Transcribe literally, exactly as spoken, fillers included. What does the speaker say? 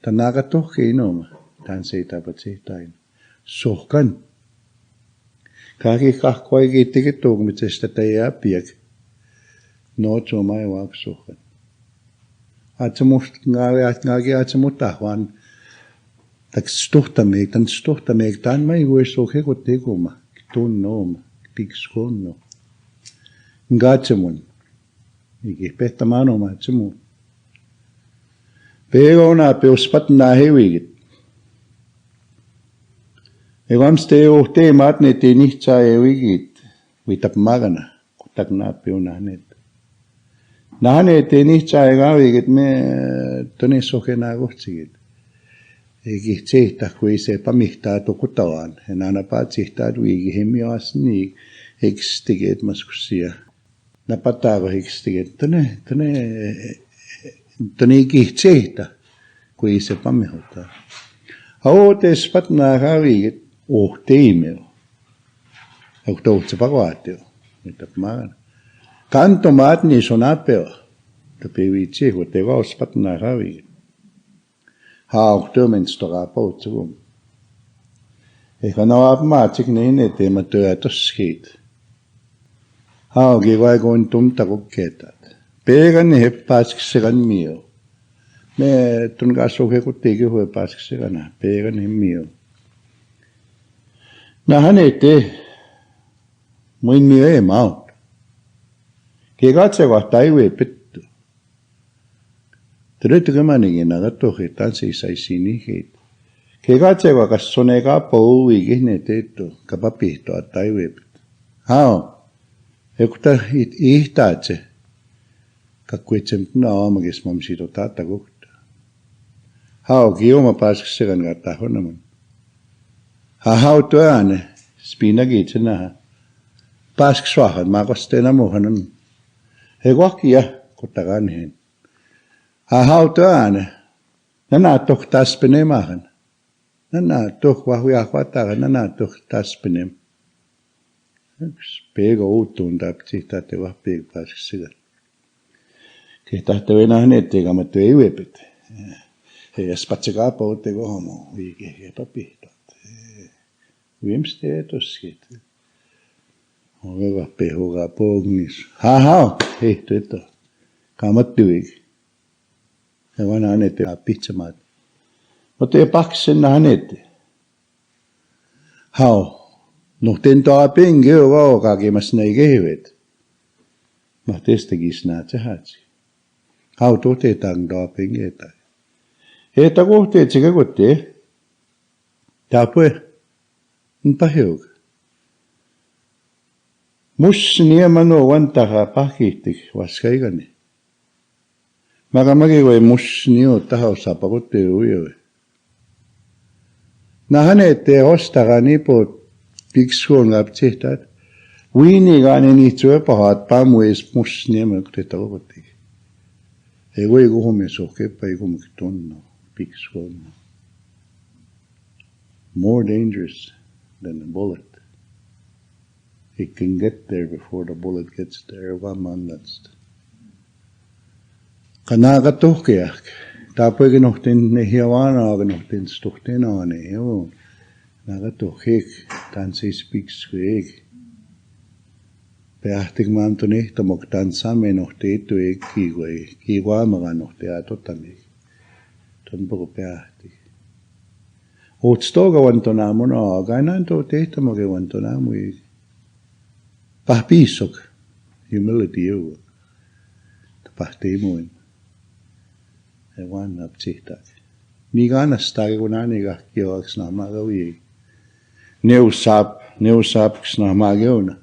Tanaka toke inoma. Tanse tapachita ino. Sohkan. Kaki kakwai ki tiki tok mi chesta taya piak. No chomai wak sohkan. Achamu ngawe at ngaki achamu tahwan. Tak stuhta mek, tan stuhta mek, tan mai we sohe ko te ko ma. Kitun no ma. Tik skon no. Ngachamun. Iki pehta mano ma chamu. Pego na pe uspat na he wigit. Ego amste uhte mat ne te nihcha e wigit. Witap magana. Kutak na pe una net. Nahane te nihcha e ga wigit me tone soke na go chigit. Iki chehta kwe se pamihta to kutawan. Enana pa chehta wigi hemi asni. Ekstigate maskusia. Napata ko hikstige. Tene, tene, tene iki chehta. Ko ise pame hota. Awo te spat na hawi o te ime. Ek to tsepa ko ate. Mitap magana. Kanto mat ni sona pe. Tape wi che ho te wa spat na hawi. Hao, tomen stoka pa utsugum. E kana wap ma chik ne ne te ma to ya to skit. Hao, gi wai gon tum ta ko ketat. Pegan he pas segan mio. Me tun ga so he ko te gi ho pas segan na. Pegan he mio. Nahane te. Muin mio e mao. Ke ga che wa tai we pit. Tere tuke mani ke naga to he tan se isai sini he. Ke ga che wa ka sone ka po wi ke ne te to ka pa pi to atai we pit. Hao. Ekuta it, ita che. Ka kwe chem na wa ma ke smam si to ta ta go. Hao, ki o ma pas segan ga ta ho na man. Ha hao to ane. Spina ki che na ha. Pas swahan ma ko ste na mo hanan. He wa kia ko ta ga ne hen. Ha hao to ane. Nana tok tas pene mahan. Nana tok wa hu ya kwa ta nana tok tas pene. Pego utun dap ti ta te wa peg pas siga. Ke ta te wena ne te ga ma te we pet. He ya spatse ga pa o te go homo. Wi ke he pa pi ta. Wim ste to skit. Ove va pe ho ga pognis. Ha ha. He to to. Kama tuig. Ewa nanete a pichamat. Ote paksen nanete. Hao. Nokten to apenge oga oga ke mas na ige hevet. Mateste gisna chahachi. Hao to te tang do apenge ta. He ta ko te chike ko te. Tapwe. Npa heoga. Mus niya mano wan taha pakitik waskai gani. Makamagi we mus niyo taha usapa ko te uyo we. Nahane te hos taha ni po piksko ngap chehtat. Wini gani ni chwe pahat pam we mus niya mano te taha ko te. Ewe iguhume soke pa iguhume kiton no piksko no. More dangerous than a bullet. It can get there before the bullet gets there. Wa man that's. Kana ka tohke ak. Tapwe ke nohten ne hiawana ke nohten stohten ne hiawo. Na ka tohke tan se speak skwek. Pe ahtik mam tuni tamok tan same nohte tu ek ki gwe ki gwa maga nohte ato tamik. Tun poko pe ahtik. Otsto ga wan tona muno, ga nan to te tamo ga wan tona mu. Pahpi sok. Humility yo. Pahte mu. E wan ap chihtak. Ni ga na sta ga na ni ga kyo ak sna ma ga wi. Ne usap, ne usap sna ma ga na.